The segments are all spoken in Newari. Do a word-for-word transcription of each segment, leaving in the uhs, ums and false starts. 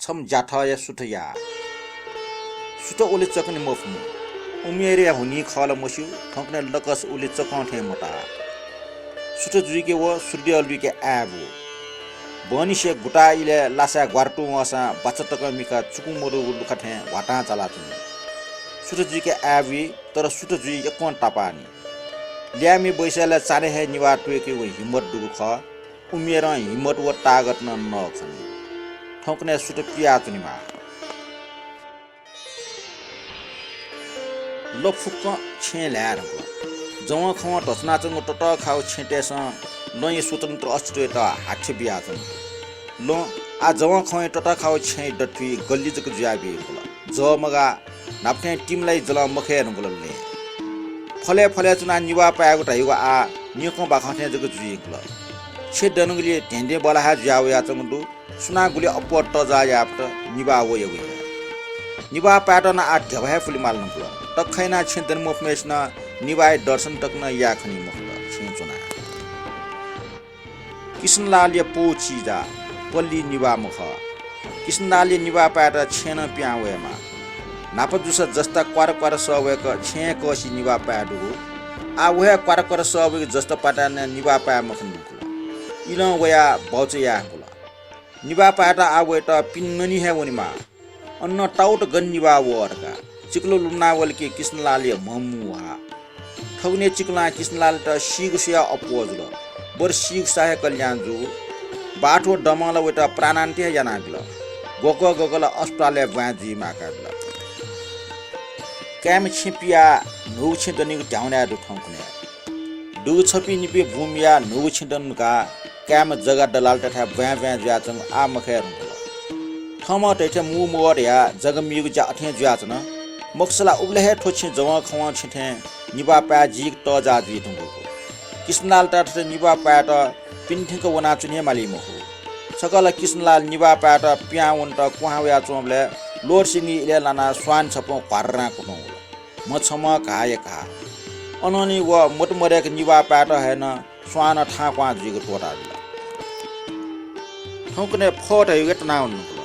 थम ज्याथःया सुथ या। सुथ उले चकनि मफुनि। उमेरया हुनिं खः ला मस्यू, थौंकन्हय् लकस उले चकं थें मताः। सुथ जुइके व सूर्य लुइके आय्‌बु। बहनिसे गुताः इलय् लासाय् ग्वारातुं वंसां बाचा तक मिखा चुकुं मदुगु लुखा थें ह्वातां चालाच्वनी। सुथ जुइके आय्‌बुइ, तर सुथ जुइ यक्वं तापाःनि। ल्याय्‌म्ह बैसाय्‌या चान्हय् हे निभाः त्वय्‌केगु हिम्मत दुगु खः। उमेरं हिम्मत व तागत नं नखनी। थौंकन्हय् सुथ पियाच्वनेमाः। लँ फुक्कं छेँय् ल्हाये धुंकल। जवंखवं धचुनाच्वंगु ततःखागु छेँतय्‌सं लँया स्वतन्त्र अस्तित्वयात हाथ्य बियाच्वन। लँ आः जवंखवंया ततःखागु छेँया दथुइ गल्ली जक जुयाबी धुंकल। जः मगाः, न्हापा थें तिमिलाइ जलं मखये धुंकल लँय्। फलय् फलय् च्वनाः निभाः पायेगु धइगु आः निकं बाखं थें जक जुइ धुंकल। छेँ दनिगुलिइ धेंधें बल्लाः हे जुया वयाच्वंगु दु। सुनां गुलि अप्वः तःजाः यायेफत, निभाः वयागु हे। निभाः पायेत नं आः ध्यबा हे पुले माल धुंकल। तःखा यानाः छेँ दनेमफुम्हय्‌सिनं निभाःया दर्शन तक नं याये खनी मखुत छेँय् च्वनाः। किसनलालया पौ चिजा, पल्ली निभाः मखः। किसनलालया निभाः पायेत छेँय् नं पिहां वयेमाः। न्हापा जूसा जस्ता क्वार क्वार सः वय्‌क छेँय् कःसि निभाः पाये दुगु। आः व हे क्वार क्वार सः वय्‌क जस्ता पातां नं निभाः पाये मखनी धुंकल। इलं वयाः बाउचा याये धुंकल। निभाः पायेत आः वयेत पिने ननी हे वनेमाः। अन ताउत गन निभाः वः धकाः चिकुला लुमना वल कि किसनलालया म्ह मू वः। थौंकन्हय् चिकुलां किसनलालयात सीगु स्वयाः अप्वः जुल। बरु सीगु स्वयाः हे कल्याण जूगु। बाथ्व दमं ला वयात प्राणान्त्य हे यानाबिल। ग्वकः ग्वकः ला अस्पतालय् ब्वाँय् जुइमाः काबिल। काय्‌म्ह छेँ पियाः न्हूगु छेँ दनिगु ध्याउनाय् दु थौंकन्हय्। दुगु छपिं निपिं बुँ मियाः न्हूगु छेँ दने धुंकाः काय्‌म्ह जग्गा दलालतय्‌थाय् ब्वाँय् ब्वाँय् जुयाच्वंगु आः मखये धुंकल। थःम्हं धइथें मू मवः धयाः जग्गा मीगु ज्या अथें जुयाच्वन। मखुसा ला उबलय् हे थ्व छेँ जवंखवं छेँ थें निभाः पाय् जीक तःजाः जुइ धुंकूगु। किसनलालयात थथे निभाः पायेत पिने थ्यंक वनाच्वने हे माली मखु। छकः ला किसनलाल निभाः पायेत पिहां वनेत क्वहां वयाच्वंबलय् लोडसिंगि इलय् लानाः स्वान छपं घ्वार्रां कुतुं वल। म्ह छम्हं घाःया घाः। अनंलि व मत मदय्‌क निभाः पायेत हे नं स्वानं थाहां क्वहां जुइक त्वःताबिल। थौंकन्हय् फः धइगु तनावन धुंकल।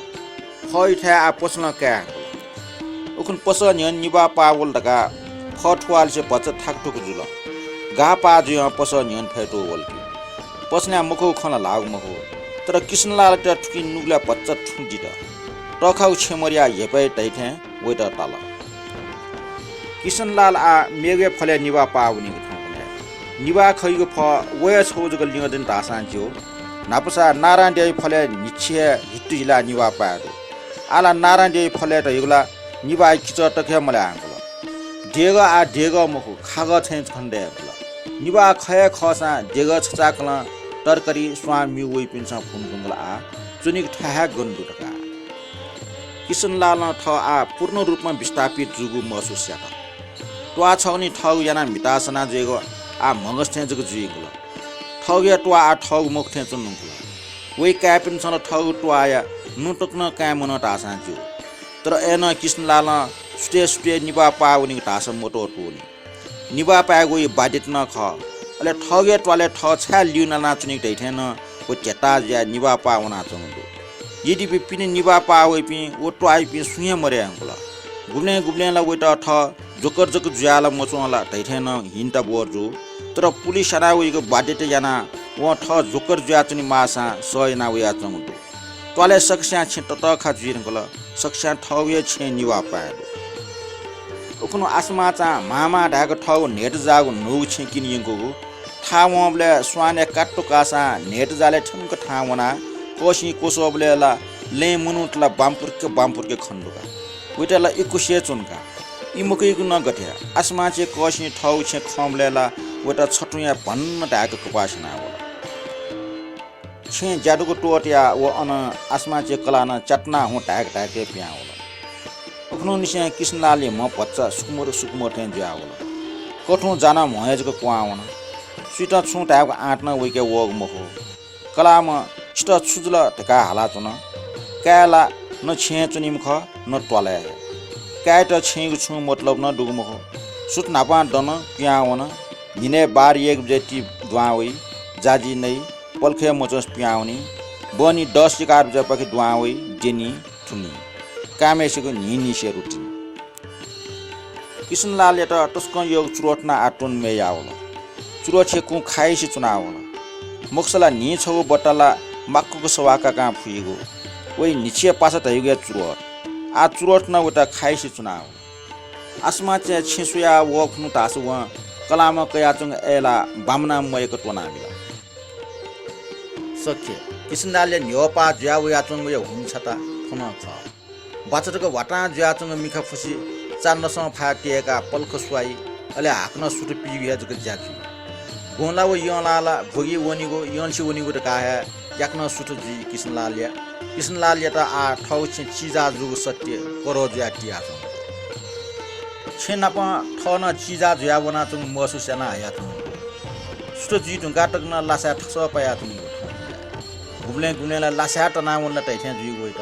फःयाथाय् आः पसलं काये धुंकल। उखुन्हु पसः न्ह्यःने निभाः पाः वल धकाः फः थुवाःलिसे भचा थाकुथुकु जुल। गाः पाः जुयां पसः न्ह्यःने फय्‌तू वल कि। पसलयां मखुगु खँ ला ल्हाःगु मखु, तर किसनलालयात थुकिं नुगलय् भचा थुं दित। तःखागु छेँ मदयाः हेपय् धइथें वयात ताल। किसनलाल आः मेगु हे फलय् निभाः पाः वनीगु थौंकन्हय्। निभाः खइगु फः व हे छगू जक लिहां दनि धाःसां ज्यू। न्हापासा नारायणदेवया फलय् न्हिच्छि हे हित्तु हिलाः निभाः पाये दु। आः ला नारायणदेवया फलय् धइगु ला निभाःया किचः तक हे मल्हाये धुंकल। देगः आः देगः मखु, खागः थें खनेदये धुंकल। निभाः खः हे खःसां देगः छचाःकलं तरकारी स्वां म्यू वइपिन्सं भुने धुंकल आः च्वनीगु थाय् हे गन दु धकाः। किसनलालं थः आः पूर्ण रूपमा विस्थापित जूगु महसुस यात। त्वाः छगुलिं थःगु यानाः म्हिताः सना जुइगु आः म्हगस थें जक जुइ धुंकल। थःगुया त्वाः आः थःगु मखु थें च्वने धुंकल। वया काय्‌पिन्सं ला थःगु त्वाःया नुं तक नं काये मनं धाःसां ज्यू। तर अय्‌नं किसनलालं सुथय् सुथय् निभाः पाः वनीगु धाःसा मत्वःतूनि। निभाः पायेगु वया बाध्यता नं खः। अले थःगुया त्वालय् थः छाय् लिउ नानाच्वनीगु धइथें नं व ध्यता जुयाः निभाः पाः वनाच्वंगु दु। यद्यपि पिने निभाः पाः वइपिं व त्वाःयापिं सुं हे मदये धुंकल। गुबलें गुबलें ला वयात थः जोकर जक जुयाः ला मच्वं ला धइथें नं हीनता बोध जू। तर पुलिस स्यानाः वइगु बाध्यता यानाः वं थः जोकर जुयाच्वने माःसां सह यानाः वयाच्वंगु दु। त्वालय् सकस्यां छेँ ततःखा जुइ धुंकल, सकस्यां थःगु हे छेँय् निभाः पाये दु। उखुन्हु आसमाचां म्हां म्हां धाय्‌क थःगु न्हय्‌तजाःगु न्हूगु छेँ किने यंकूगु। थाहां वंबलय् स्वानय् कात्तु काःसां न्हय्‌तजालय् थ्यंक थाहां वनाः कःसिं क्वसःबलय् ला लँय् मनूत ला बांपुर्के बांपुर्के खने दु का। वयात ला इकुसे च्वन का। ई मखुइगु नं गथे, आसमाचे कःसिं थःगु छेँ खंबलय् ला वयात छथुंया भन्न धाय्‌क कपाः स्यना वल। छेँ ज्यादुगु त्वःताः व अन आसमाचे कलाः नं च्यातुना हुँ धाय्‌क धाय्‌क पिहां वल। उखुन्हुनिसें किसनलालया म्ह भचा सुकुमर सुकुमर थें जुयाः वल। कथुं जानाः म्ह हे जक क्वहां वन। सुइत छुं धाय्‌क आँट नं वइके वःगु मखु। कलाःम्ह छितः छु जुल धकाः हालाच्वन। काय् ला न छेँय् च्वनीम्ह खः, न त्वालय् हे। काय्‌यात छेँयागु छुं मतलब नं दुगु मखु। सुथ न्हापां दन, पिहां वन। न्हिनय् बाह्र एक बजे ति दुहां वइ, जाजि नइ, पलखय् मच्वंसे पिहां वनी। बहनी दस एघार बजेपाखे दुहां वइ, द्यनी। तुनि, काय्‌म्हय्‌सिगु न्हिंनिसें रुतिनि। किसनलालयात तसकं यःगु चुरोट नं आः त्वने मय्‌यावल। चुरोटया कुं खाइसे च्वनावल। मखुसा ला न्हिं छगू बट्टा ला माक्वक सवाः काकां फुइगु, वइ न्हिच्छिया पासा धइगु हे चुरोट। आः चुरोट नं वइत खाइसे च्वनावल। आसमां चाहिँ छेँ स्वयाः वःखुन्हु धाःसा वं कलाःम्हं कयाच्वंगु अय्‌लाः बामनां मयय्‌क त्वनाबिल। सख्य, किसनलालया न्ह्यःपाः जुया वयाच्वंगु हे हुंछता थ्व नं खः। बाचा तक ह्वातां जुयाच्वंगु मिखा फुसि चा नसं फाय् तयेकाः पलख स्वाइ, अले हाकनं सुथ पीगु हे जक ज्या जुइ। ग्वंला व यंलाः ला भ्वगिइ वनीगु, यंलसे वनीगु धकाः हे याकनं सुथ जुइ किसनलालया। किसनलालयात आः थःगु छेँ चिजा जूगु सत्य करः जुयाः तियाच्वंगु। छेँ नाप थः नं चिजा जुयाः वनाच्वंगु महसुस याना हयाच्वंगु। सुथ जुइ धुंकाः तक नं लासाय् थसः पायाच्वंगु। गुबलें गुबलें ला लासाय् तनावन ला धइथें जुइगु वइत।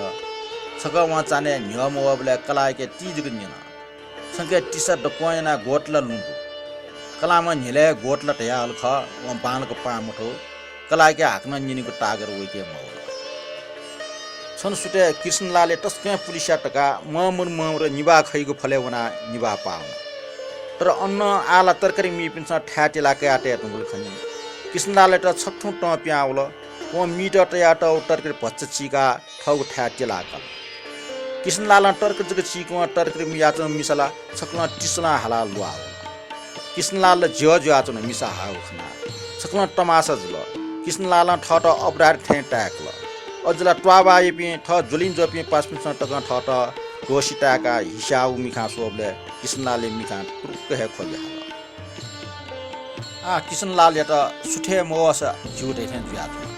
छकः वं चान्हय् न्ह्यः मवःबलय् कलाःयाके ति जक न्यन। छंके तिसा दक्वं यानाः ग्वत ला लुँ दु। कलाःम्हं न्ह्यलय् ग्वत ला धयाहल खः, वं बांलाक पां मथू। कलाःयाके हाकनं न्यनेगु तागत वइके मवल। छन्हु सुथय् किसनलालया तसकं पुलिस्या धकाः मंमर मंमर निभाः खइगु फलय् वनाः निभाः पाः वन। तर अन आः ला तरकारी मीपिन्सं थाय् तिलाः कयातये धुंकल खनी। किसनलालयात छथुं तं पिहां वल। वं मीत तयातःगु तरकारी भचा चीकाः थःगु थाय् तिलाः काल। किसनलालं तरकारी जक चीकं तरकारी मियाच्वंम्ह मिसा ला छकलं तिसलं हालाः ल्वाः वल। किसनलाल ला ज्यः जुयाच्वन मिसा हाःगु खनाः। छकलं तमासा जुल। किसनलालं थःत अपराधी थें ताय्‌कल। अझ ला त्वाःबाःयापिं थः ज्वलिं ज्वःपिं पासापिन्सं तकं थःत ध्वसि ताय्‌काः हिस्याःगु मिखां स्वःबलय् किसनलालया मिखां तुरुक्क हे ख्वबि हाल। आः किसनलालयात सुथय् मवःसा ज्यू धइथें जुयाच्वन।